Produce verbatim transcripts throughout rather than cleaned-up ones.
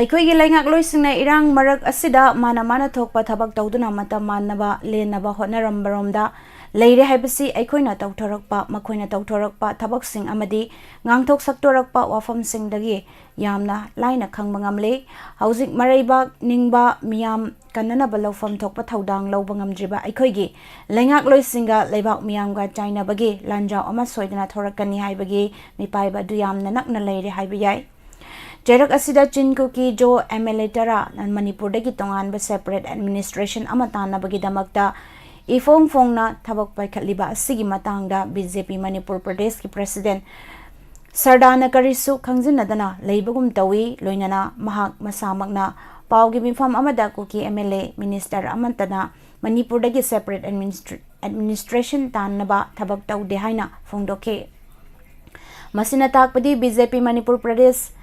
ꯑꯩꯈꯣꯏꯒꯤ ꯂꯩꯉꯥꯛꯂꯣꯏꯁꯤꯡꯅ ꯏꯔꯥꯡ ꯃꯔꯛ ꯑꯁꯤꯗ ꯃꯥꯅ ꯃꯥꯅ ꯊꯣꯛꯄ ꯊꯕꯛ ꯇꯧꯗꯨꯅ ꯃꯇꯝ ꯃꯥꯟꯅꯕ ꯂꯦꯟꯅꯕ ꯍꯣꯠꯅꯔꯝꯕꯔꯣꯝꯗ ꯂꯩꯔꯦ ꯍꯥꯏꯕꯁꯤ ꯑꯩꯈꯣꯏꯅ ꯇꯧꯊꯣꯔꯛꯄ, ꯃꯈꯣꯏꯅ ꯇꯧꯊꯣꯔꯛꯄ ꯊꯕꯛꯁꯤꯡ ꯑꯃꯗꯤ ꯉꯥꯡꯊꯣꯛ ꯁꯛꯇꯣꯔꯛꯄ ꯋꯥꯐꯝꯁꯤꯡꯗꯒꯤ ꯌꯥꯝꯅ ꯂꯥꯏꯅ ꯈꯪꯕ ꯉꯝꯂꯦ꯫ ꯍꯧꯖꯤꯛ ꯃꯔꯩꯕꯥꯛ ꯅꯤꯡꯕ ꯃꯤꯌꯥꯝ ꯀꯟꯅꯅꯕ ꯂꯧꯐꯝ ꯊꯣꯛꯄ ꯊꯧꯗꯥꯡ ꯂꯧꯕ ꯉꯝꯗ꯭ꯔꯤꯕ ꯑꯩꯈꯣꯏꯒꯤ ꯂꯩꯉꯥꯛꯂꯣꯏꯁꯤꯡꯒ ꯂꯩꯕꯥꯛ ꯃꯤꯌꯥꯝꯒ ꯆꯥꯏꯅꯕꯒꯤ ꯂꯥꯟꯖꯥꯎ ꯑꯃ ꯁꯣꯏꯗꯅ ꯊꯣꯔꯛꯀꯅꯤ ꯍꯥꯏꯕꯒꯤ ꯃꯤꯄꯥꯏꯕ ꯑꯗꯨ ꯌꯥꯝꯅ ꯅꯛꯅ ꯂꯩꯔꯦ ꯍꯥꯏꯕ ꯌꯥꯏ꯫ ꯆꯩꯔꯛ ꯑꯁꯤꯗ ꯆꯤꯟ ꯀꯨꯀꯤ ꯖꯣ ꯑꯦꯝ ꯑꯦꯜ ꯑꯦ ꯇꯔꯥ ꯃꯅꯤꯄꯨꯔꯗꯒꯤ ꯇꯣꯉꯥꯟꯕ separate administration ꯑꯃ ꯇꯥꯟꯅꯕꯒꯤꯗꯃꯛꯇ ꯏꯐꯣꯡ ꯐꯣꯡꯅ ꯊꯕꯛ ꯄꯥꯏꯈꯠꯂꯤꯕ ꯑꯁꯤꯒꯤ ꯃꯇꯥꯡꯗ ꯕꯤ ꯖꯦ ꯄꯤ ꯃꯅꯤꯄꯨꯔ ꯄ꯭ꯔꯗꯦꯁꯀꯤ president ꯁꯔꯗꯥꯅ ꯀꯔꯤꯁꯨ ꯈꯪꯖꯤꯟꯅꯗꯅ ꯂꯩꯕꯒꯨꯝ ꯇꯧꯏ꯫ ꯂꯣꯏꯅꯅ ꯃꯍꯥꯛ ꯃꯁꯥꯃꯛꯅ ꯄꯥꯎꯒꯤ ꯃꯤꯐꯝ ꯑꯃꯗ ꯀꯨꯀꯤ ꯑꯦꯝ ꯑꯦꯜ ꯑꯦ minister ꯑꯃꯠꯇꯅ ꯃꯅꯤꯄꯨꯔꯗꯒꯤ separate administra-, administration ꯇꯥꯟꯅꯕ ꯊꯕꯛ ꯇꯧꯗꯦ ꯍꯥꯏꯅ ꯐꯣꯡꯗꯣꯛꯈꯤ꯫ ꯃꯁꯤꯅ ꯇꯥꯛꯄꯗꯤ B J P Manipur Pradesh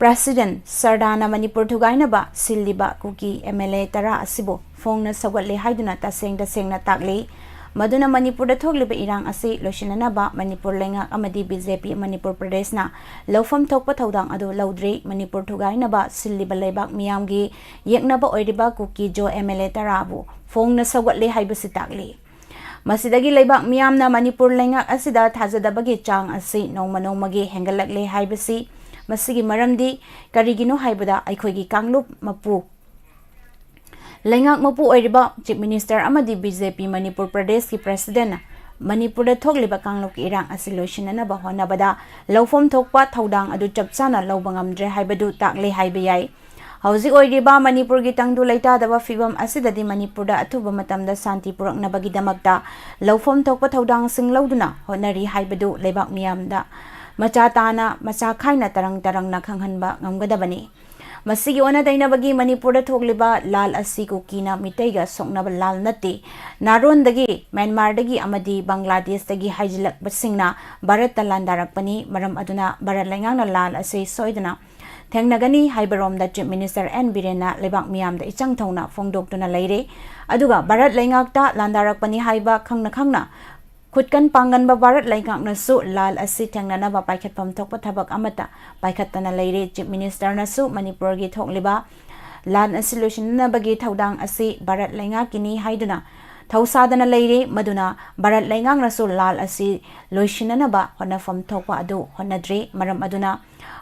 president ꯁꯔꯗꯥꯅ ꯃꯅꯤꯄꯨꯔ ꯊꯨꯒꯥꯏꯅꯕ ꯁꯤꯜꯂꯤꯕ ꯀꯨꯀꯤ ꯑꯦꯝ ꯑꯦꯜ ꯑꯦ ꯇꯔꯥ ꯑꯁꯤꯕꯨ ꯐꯣꯡꯅ ꯁꯧꯒꯠꯂꯦ ꯍꯥꯏꯗꯨꯅ ꯇꯁꯦꯡ ꯇꯁꯦꯡꯅ ꯇꯥꯛꯂꯤ꯫ ꯃꯗꯨꯅ ꯃꯅꯤꯄꯨꯔꯗ ꯊꯣꯛꯂꯤꯕ ꯏꯔꯥꯡ ꯑꯁꯤ ꯂꯣꯏꯁꯤꯟꯅꯅꯕ ꯃꯅꯤꯄꯨꯔ ꯂꯩꯉꯥꯛ ꯑꯃꯗꯤ ꯕꯤ ꯖꯦ ꯄꯤ ꯃꯅꯤꯄꯨꯔ ꯄ꯭ꯔꯗꯦꯁꯅ ꯂꯧꯐꯝ ꯊꯣꯛꯄ ꯊꯧꯗꯥꯡ ꯑꯗꯨ ꯂꯧꯗ꯭ꯔꯤ꯫ ꯃꯅꯤꯄꯨꯔ ꯊꯨꯒꯥꯏꯅꯕ ꯁꯤꯜꯂꯤꯕ ꯂꯩꯕꯥꯛ ꯃꯤꯌꯥꯝꯒꯤ ꯌꯦꯛꯅꯕ ꯑꯣꯏꯔꯤꯕ ꯀꯨꯀꯤ ꯖꯣ ꯑꯦꯝ ꯑꯦꯜ ꯑꯦ ꯇꯔꯥꯕꯨ ꯐꯣꯡꯅ ꯁꯧꯒꯠꯂꯦ ꯍꯥꯏꯕꯁꯤ ꯇꯥꯛꯂꯤ꯫ ꯃꯁꯤꯗꯒꯤ ꯂꯩꯕꯥꯛ ꯃꯤꯌꯥꯝꯅ ꯃꯅꯤꯄꯨꯔ ꯂꯩꯉꯥꯛ ꯑꯁꯤꯗ ꯊꯥꯖꯗꯕꯒꯤ ꯆꯥꯡ ꯑꯁꯤ ꯅꯣꯡꯃ ꯅꯣꯡꯃꯒꯤ ꯍꯦꯟꯒꯠꯂꯛꯂꯦ ꯍꯥꯏꯕꯁꯤ, ꯃꯁꯤꯒꯤ ꯃꯔꯝꯗꯤ ꯀꯔꯤꯒꯤꯅꯣ ꯍꯥꯏꯕꯗ ꯑꯩꯈꯣꯏꯒꯤ ꯀꯥꯡꯂꯨꯞ ꯃꯄꯨ, ꯂꯩꯉꯥꯛ ꯃꯄꯨ ꯑꯣꯏꯔꯤꯕ Chief Minister ꯑꯃꯗꯤ ꯕꯤ ꯖꯦ ꯄꯤ ꯃꯅꯤꯄꯨꯔ ꯄ꯭ꯔꯗꯦꯁꯀꯤ presidentꯅ ꯃꯅꯤꯄꯨꯔꯗ ꯊꯣꯛꯂꯤꯕ ꯀꯥꯡꯂꯨꯞꯀꯤ ꯏꯔꯥꯡ ꯑꯁꯤ ꯂꯣꯏꯁꯤꯟꯅꯅꯕ ꯍꯣꯠꯅꯕꯗ ꯂꯧꯐꯝ ꯊꯣꯛꯄ ꯊꯧꯗꯥꯡ ꯑꯗꯨ ꯆꯞ ꯆꯥꯅ ꯂꯧꯕ ꯉꯝꯗ꯭ꯔꯦ ꯍꯥꯏꯕꯗꯨ ꯇꯥꯛꯂꯦ ꯍꯥꯏꯕ ꯌꯥꯏ꯫ ꯍꯧꯖꯤꯛ ꯑꯣꯏꯔꯤꯕ ꯃꯅꯤꯄꯨꯔꯒꯤ ꯇꯪꯗꯨ ꯂꯩꯇꯥꯗꯕ ꯐꯤꯕꯝ ꯑꯁꯤꯗꯗꯤ ꯃꯅꯤꯄꯨꯔꯗ ꯑꯊꯨꯕ ꯃꯇꯝꯗ ꯁꯥꯟꯇꯤ ꯄꯨꯔꯛꯅꯕꯒꯤꯗꯃꯛꯇ ꯂꯧꯐꯝ ꯊꯣꯛꯄ ꯊꯧꯗꯥꯡꯁꯤꯡ ꯂꯧꯗꯨꯅ ꯍꯣꯠꯅꯔꯤ ꯍꯥꯏꯕꯗꯨ ꯂꯩꯕꯥꯛ ꯃꯤꯌꯥꯝꯗ ꯃꯆꯥ ꯇꯥꯅ, ꯃꯆꯥ ꯈꯥꯏꯅ ꯇꯔꯪ ꯇꯔꯪꯅ ꯈꯪꯍꯟꯕ ꯉꯝꯒꯗꯕꯅꯤ꯫ ꯃꯁꯤꯒꯤ ꯑꯣꯟꯅ ꯇꯩꯅꯕꯒꯤ ꯃꯅꯤꯄꯨꯔꯗ ꯊꯣꯛꯂꯤꯕ ꯂꯥꯜ ꯑꯁꯤ ꯀꯨꯀꯤꯅ ꯃꯤꯇꯩꯒ ꯁꯣꯛꯅꯕ ꯂꯥꯜ ꯅꯠꯇꯦ꯫ ꯅꯥꯔꯣꯟꯗꯒꯤ, ꯃ꯭ꯌꯥꯟꯃꯥꯔꯗꯒꯤ ꯑꯃꯗꯤ ꯕꯪꯒ꯭ꯂꯥꯗꯦꯁꯇꯒꯤ ꯍꯥꯏꯖꯤꯜꯂꯛꯄꯁꯤꯡꯅ ꯚꯥꯔꯠꯇ ꯂꯥꯟꯗꯥꯔꯛꯄꯅꯤ꯫ ꯃꯔꯝ ꯑꯗꯨꯅ ꯚꯥꯔꯠ ꯂꯩꯉꯥꯛꯅ ꯂꯥꯜ ꯑꯁꯤ ꯁꯣꯏꯗꯅ ꯊꯦꯡꯅꯒꯅꯤ ꯍꯥꯏꯕꯔꯣꯝꯗ Chief Minister ꯑꯦꯟ ꯕꯤꯔꯦꯟꯅ ꯂꯩꯕꯥꯛ ꯃꯤꯌꯥꯝꯗ ꯏꯆꯪ ꯊꯧꯅ ꯐꯣꯡꯗꯣꯛꯇꯨꯅ ꯂꯩꯔꯦ꯫ ꯑꯗꯨꯒ ꯚꯥꯔꯠ ꯂꯩꯉꯥꯛꯇ ꯂꯥꯟꯗꯥꯔꯛꯄꯅꯤ ꯍꯥꯏꯕ ꯈꯪꯅ ꯈꯪꯅ ꯈꯨꯠꯀꯟ ꯄꯥꯡꯒꯟꯕ ꯚꯥꯔꯠ ꯂꯩꯉꯥꯛꯅꯁꯨ ꯂꯥꯟ ꯑꯁꯤ ꯊꯦꯡꯅꯅꯕ ꯄꯥꯏꯈꯠꯐꯝ ꯊꯣꯛꯄ ꯊꯕꯛ ꯑꯃꯠꯇ ꯄꯥꯏꯈꯠꯇꯅ ꯂꯩꯔꯦ꯫ ꯆꯤꯐ ꯃꯤꯅꯤꯁꯇꯔꯅꯁꯨ ꯃꯅꯤꯄꯨꯔꯒꯤ ꯊꯣꯛꯂꯤꯕ ꯂꯥꯟ ꯑꯁꯤ ꯂꯣꯏꯁꯤꯟꯅꯕꯒꯤ ꯊꯧꯗꯥꯡ ꯑꯁꯤ ꯚꯥꯔꯠ ꯂꯩꯉꯥꯛꯀꯤꯅꯤ ꯍꯥꯏꯗꯨꯅ ꯊꯧꯁꯥꯗꯅ ꯂꯩꯔꯦ꯫ ꯃꯗꯨꯅ ꯚꯥꯔꯠ ꯂꯩꯉꯥꯛꯅꯁꯨ ꯂꯥꯟ ꯑꯁꯤ ꯂꯣꯏꯁꯤꯟꯅꯅꯕ ꯍꯣꯠꯅꯐꯝ ꯊꯣꯛꯄ ꯑꯗꯨ ꯍꯣꯠꯅꯗ꯭ꯔꯦ꯫ ꯃꯔꯝ ꯑꯗꯨꯅ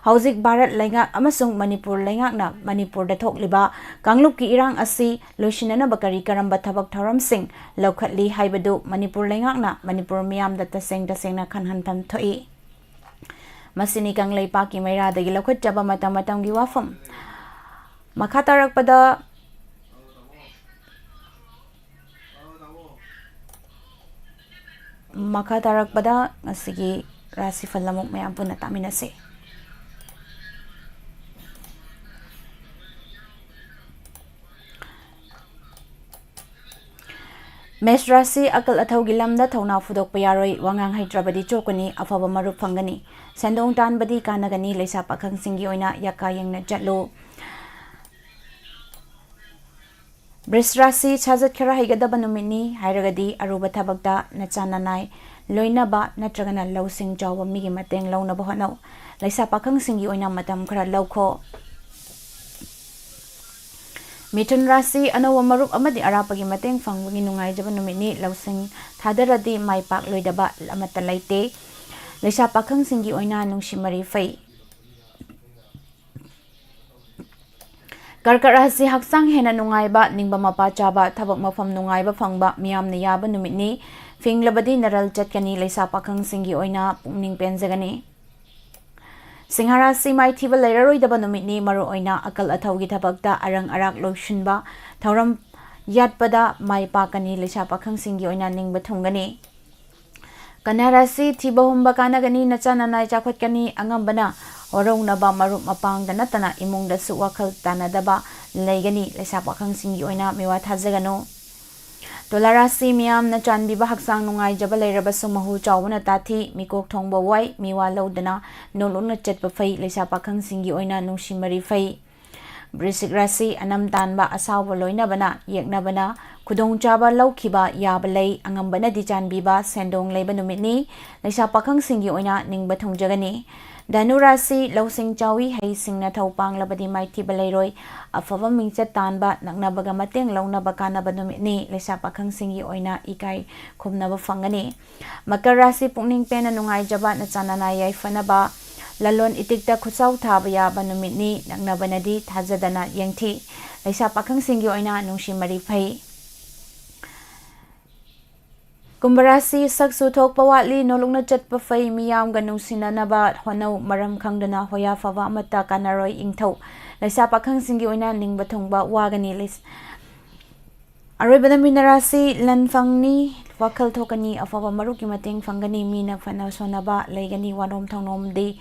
ꯍꯧꯖꯤꯛ ꯚꯥꯔꯠ ꯂꯩꯉꯥꯛ ꯑꯃꯁꯨꯡ ꯃꯅꯤꯄꯨꯔ ꯂꯩꯉꯥꯛꯅ ꯃꯅꯤꯄꯨꯔꯗ ꯊꯣꯛꯂꯤꯕ ꯀꯥꯡꯂꯨꯞꯀꯤ ꯏꯔꯥꯡ ꯑꯁꯤ ꯂꯣꯏꯁꯤꯟꯅꯅꯕ ꯀꯔꯤ ꯀꯔꯝꯕ ꯊꯕꯛ ꯊꯧꯔꯝꯁꯤꯡ ꯂꯧꯈꯠꯂꯤ ꯍꯥꯏꯕꯗꯨ ꯃꯅꯤꯄꯨꯔ ꯂꯩꯉꯥꯛꯅ ꯃꯅꯤꯄꯨꯔ ꯃꯤꯌꯥꯝꯗ ꯇꯁꯦꯡ ꯇꯁꯦꯡꯅ ꯈꯪꯍꯟꯐꯝ ꯊꯣꯛꯏ꯫ ꯃꯁꯤꯅꯤ ꯀꯪꯂꯩꯄꯥꯛꯀꯤ ꯃꯩꯔꯥꯗꯒꯤ ꯂꯧꯈꯠꯆꯕ ꯃꯇꯝ ꯃꯇꯝꯒꯤ ꯋꯥꯐꯝ꯫ ꯃꯈꯥ ꯇꯥꯔꯛꯄꯗ, ꯃꯈꯥ ꯇꯥꯔꯛꯄꯗ ꯉꯁꯤꯒꯤ ꯔꯥꯁꯤꯐꯜ ꯑꯃꯨꯛ ꯃꯌꯥꯝ ꯄꯨꯟꯅ ꯇꯥꯃꯤꯟꯅꯁꯤ꯫ ꯃꯦꯁ ꯔꯥꯁꯤ, ꯑꯀꯜ ꯑꯊꯧꯒꯤ ꯂꯝꯗ ꯊꯧꯅꯥ ꯐꯨꯗꯣꯛꯄ ꯌꯥꯔꯣꯏ, ꯋꯥꯉꯥꯡ ꯍꯩꯇ꯭ꯔꯕꯗꯤ ꯆꯣꯛꯀꯅꯤ, ꯑꯐꯕ ꯃꯔꯨꯞ ꯐꯪꯒꯅꯤ, ꯁꯦꯟꯗꯣꯡ ꯇꯥꯟꯕꯗꯤ ꯀꯥꯟꯅꯒꯅꯤ, ꯂꯩꯁꯥ ꯄꯥꯈꯪꯁꯤꯡꯒꯤ ꯑꯣꯏꯅ ꯌꯥꯀꯥ ꯌꯦꯡꯅ ꯆꯠꯂꯨ꯫ ꯕ꯭ꯔꯤꯁ ꯔꯥꯁꯤ, ꯁꯥꯖꯠ ꯈꯔ ꯍꯩꯒꯗꯕ ꯅꯨꯃꯤꯠꯅꯤ ꯍꯥꯏꯔꯒꯗꯤ ꯑꯔꯨꯕ ꯊꯕꯛꯇ ꯅꯆꯥ ꯅꯅꯥꯏ ꯂꯣꯏꯅꯕ ꯅꯠꯇ꯭ꯔꯒꯅ ꯂꯧꯁꯤꯡ ꯆꯥꯎꯕ ꯃꯤꯒꯤ ꯃꯇꯦꯡ ꯂꯧꯅꯕ ꯍꯣꯠꯅꯧ꯫ ꯂꯩꯁꯥ ꯄꯥꯈꯪꯁꯤꯡꯒꯤ ꯑꯣꯏꯅ ꯃꯇꯝ ꯈꯔ ꯂꯧꯈꯣ꯫ ꯃꯤꯊꯨꯟ ꯔꯥꯁꯤ, ꯑꯅꯧꯕ ꯃꯔꯨꯞ ꯑꯃꯗꯤ ꯑꯔꯥꯞꯄꯒꯤ ꯃꯇꯦꯡ ꯐꯪꯕꯒꯤ ꯅꯨꯡꯉꯥꯏꯖꯕ ꯅꯨꯃꯤꯠꯅꯤ꯫ ꯂꯧꯁꯤꯡ ꯊꯥꯗꯔꯗꯤ ꯃꯥꯏ ꯄꯥꯛꯂꯣꯏꯗꯕ ꯑꯃꯠꯇ ꯂꯩꯇꯦ꯫ ꯂꯩꯁꯥ ꯄꯥꯈꯪꯁꯤꯡꯒꯤ ꯑꯣꯏꯅ ꯅꯨꯡꯁꯤ ꯃꯔꯤ ꯐꯩ꯫ ꯀꯔꯀꯠ ꯔꯥꯁꯤ, ꯍꯛꯆꯥꯡ ꯍꯦꯟꯅ ꯅꯨꯡꯉꯥꯏꯕ, ꯅꯤꯡꯕ ꯃꯄꯥ ꯆꯥꯕ, ꯊꯕꯛ ꯃꯐꯝ ꯅꯨꯡꯉꯥꯏꯕ ꯐꯪꯕ, ꯃꯤꯌꯥꯝꯅ ꯌꯥꯕ ꯅꯨꯃꯤꯠꯅꯤ꯫ ꯐꯤꯡꯂꯕꯗꯤ ꯅꯔꯜ ꯆꯠꯀꯅꯤ, ꯂꯩꯁꯥ ꯄꯥꯈꯪꯁꯤꯡꯒꯤ ꯑꯣꯏꯅ ꯄꯨꯛꯅꯤꯡ ꯄꯦꯟꯖꯒꯅꯤ꯫ ꯁꯤꯡꯍ ꯔꯥꯁꯤ, ꯃꯥꯏꯊꯤꯕ ꯂꯩꯔꯔꯣꯏꯗꯕ ꯅꯨꯃꯤꯠꯅꯤ꯫ ꯃꯔꯨꯑꯣꯏꯅ ꯑꯀꯜ ꯑꯊꯧꯒꯤ ꯊꯕꯛꯇ ꯑꯔꯪ ꯑꯔꯥꯛ ꯂꯣꯏꯁꯤꯟꯕ, ꯊꯧꯔꯝ ꯌꯥꯠꯄꯗ ꯃꯥꯏ ꯄꯥꯛꯀꯅꯤ꯫ ꯂꯩꯁꯥ ꯄꯥꯈꯪꯁꯤꯡꯒꯤ ꯑꯣꯏꯅ ꯅꯤꯡꯕ ꯊꯨꯡꯒꯅꯤ꯫ ꯀꯟꯌꯥ ꯔꯥꯁꯤ, ꯊꯤꯕ ꯍꯨꯝꯕ ꯀꯥꯟꯅꯒꯅꯤ, ꯅꯆꯥ ꯅꯅꯥꯏ ꯆꯥꯎꯈꯠꯀꯅꯤ, ꯑꯉꯝꯕꯅ ꯋꯥꯔꯧꯅꯕ ꯃꯔꯨꯞ ꯃꯄꯥꯡꯗ ꯅꯠꯇꯅ ꯏꯃꯨꯡꯗꯁꯨ ꯋꯥꯈꯜ ꯇꯥꯅꯗꯕ ꯂꯩꯒꯅꯤ꯫ ꯂꯩꯁꯥ ꯄꯥꯈꯪꯁꯤꯡꯒꯤ ꯑꯣꯏꯅ ꯃꯤꯋꯥ ꯊꯥꯖꯒꯅꯨ꯫ ꯇꯨꯂꯥ ꯔꯥꯁꯤ, ꯃꯤꯌꯥꯝꯅ ꯆꯥꯟꯕꯤꯕ, ꯍꯛꯆꯥꯡ ꯅꯨꯡꯉꯥꯏꯖꯕ ꯂꯩꯔꯕꯁꯨ ꯃꯍꯨ ꯆꯥꯎꯕꯅ ꯇꯥꯊꯤ, ꯃꯤꯀꯣꯛ ꯊꯣꯡꯕ ꯋꯥꯏ, ꯃꯤꯋꯥ ꯂꯧꯗꯅ ꯅꯣꯂꯨꯛꯅ ꯆꯠꯄ ꯐꯩ꯫ ꯂꯩꯁꯥ ꯄꯥꯈꯪꯁꯤꯡꯒꯤ ꯑꯣꯏꯅ ꯅꯨꯡꯁꯤ ꯃꯔꯤ ꯐꯩ꯫ ꯕ꯭ꯔꯤꯁꯤꯛ ꯔꯥꯁꯤ, ꯑꯅꯝ ꯇꯥꯟꯕ, ꯑꯁꯥꯎꯕ ꯂꯣꯏꯅꯕꯅ ꯌꯦꯛꯅꯕꯅ ꯈꯨꯗꯣꯡꯆꯥꯕ ꯂꯧꯈꯤꯕ ꯌꯥꯕ ꯂꯩ, ꯑꯉꯝꯕꯅꯗꯤ ꯆꯥꯟꯕꯤꯕ, ꯁꯦꯟꯗꯣꯡ ꯂꯩꯕ ꯅꯨꯃꯤꯠꯅꯤ꯫ ꯂꯩꯁꯥ ꯄꯥꯈꯪꯁꯤꯡꯒꯤ ꯑꯣꯏꯅ ꯅꯤꯡꯕ ꯊꯨꯡꯖꯒꯅꯤ꯫ ꯙꯅꯨ ꯔꯥꯁꯤ, ꯂꯧꯁꯤꯡ ꯆꯥꯎꯏ, ꯍꯩꯁꯤꯡꯅ ꯊꯧ ꯄꯥꯡꯂꯕꯗꯤ ꯃꯥꯏꯊꯤꯕ ꯂꯩꯔꯣꯏ꯫ ꯑꯐꯕ ꯃꯤꯡꯆꯠ ꯇꯥꯟꯕ, ꯅꯛꯅꯕꯒ ꯃꯇꯦꯡ ꯂꯧꯅꯕ ꯀꯥꯟꯅꯕ ꯅꯨꯃꯤꯠꯅꯤ꯫ ꯂꯩꯁꯥ ꯄꯥꯈꯪꯁꯤꯡꯒꯤ ꯑꯣꯏꯅ ꯏꯀꯥꯏ ꯈꯨꯝꯅꯕ ꯐꯪꯒꯅꯤ꯫ ꯃꯀꯔ ꯔꯥꯁꯤ, ꯄꯨꯛꯅꯤꯡ ꯄꯦꯟꯅ ꯅꯨꯡꯉꯥꯏꯖꯕ, ꯅꯆꯥ ꯅꯅꯥ ꯌꯥꯏꯐꯅꯕ, ꯂꯂꯣꯟ ꯏꯇꯤꯛꯇ ꯈꯨꯠꯁꯥꯎ ꯊꯥꯕ ꯌꯥꯕ ꯅꯨꯃꯤꯠꯅꯤ꯫ ꯅꯛꯅꯕꯅꯗꯤ ꯊꯥꯖꯗꯅ ꯌꯦꯡꯊꯤ꯫ ꯂꯩꯁꯥ ꯄꯥꯈꯪꯁꯤꯡꯒꯤ ꯑꯣꯏꯅ ꯅꯨꯡꯁꯤ ꯃꯔꯤ ꯐꯩ꯫ ꯀꯨꯝꯚ ꯔꯥꯁꯤ, ꯁꯛꯁꯨ ꯊꯣꯛꯄ ꯋꯥꯠꯂꯤ, ꯅꯣꯂꯨꯛꯅ ꯆꯠꯄ ꯐꯩ, ꯃꯤꯌꯥꯝꯒ ꯅꯨꯡꯁꯤꯅꯅꯕ ꯍꯣꯠꯅꯧ, ꯃꯔꯝ ꯈꯪꯗꯅ ꯍꯣꯌꯥ ꯐꯕ ꯑꯃꯠꯇ ꯀꯥꯟꯅꯔꯣꯏ, ꯏꯪꯊꯧ꯫ ꯂꯩꯁꯥ ꯄꯥꯈꯪꯁꯤꯡꯒꯤ ꯑꯣꯏꯅ ꯅꯤꯡꯕ ꯊꯨꯡꯕ ꯋꯥꯒꯅꯤ꯫ ꯂꯩꯁ-, ꯑꯔꯣꯏꯕꯗ ꯃꯤꯅ ꯔꯥꯁꯤ, ꯂꯟ ꯐꯪꯅꯤ, ꯋꯥꯈꯜ ꯊꯣꯛꯀꯅꯤ, ꯑꯐꯕ ꯃꯔꯨꯞꯀꯤ ꯃꯇꯦꯡ ꯐꯪꯒꯅꯤ, ꯃꯤꯅ ꯐꯅ ꯁꯣꯟꯅꯕ ꯂꯩꯒꯅꯤ, ꯋꯥꯅꯣꯝ ꯊꯧꯅꯣꯝꯗꯤ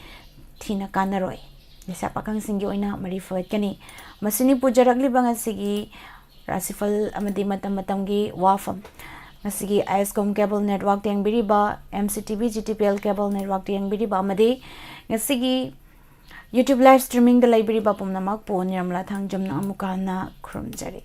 ꯊꯤꯅ ꯀꯥꯟꯅꯔꯣꯏ꯫ ꯂꯩꯁꯥ ꯄꯥꯈꯪꯁꯤꯡꯒꯤ ꯑꯣꯏꯅ ꯃꯔꯤ ꯐꯒꯠꯀꯅꯤ꯫ ꯃꯁꯤꯅꯤ ꯄꯨꯖꯔꯛꯂꯤꯕ ꯉꯁꯤꯒꯤ ꯔꯥꯁꯤꯐꯜ ꯑꯃꯗꯤ ꯃꯇꯝ ꯃꯇꯝꯒꯤ ꯋꯥꯐꯝ꯫ ꯉꯁꯤꯒꯤ ꯑꯥꯏ ꯑꯦꯁ ꯀꯣꯝ ꯀꯦꯕꯜ ꯅꯦꯠꯋꯥꯔꯛꯇ ꯌꯦꯡꯕꯤꯔꯤꯕ, M C T V G T P L cable ꯅꯦꯠꯋꯥꯔꯛꯇ ꯌꯦꯡꯕꯤꯔꯤꯕ ꯑꯃꯗꯤ ꯉꯁꯤꯒꯤ YouTube live streamingꯗ ꯂꯩꯕꯤꯔꯤꯕ ꯄꯨꯝꯅꯃꯛꯄꯨ ꯅꯤꯔꯃꯂꯥ ꯊꯥꯡꯖꯝꯅ ꯑꯃꯨꯛꯀ ꯍꯟꯅ ꯈꯨꯔꯨꯝꯖꯔꯤ꯫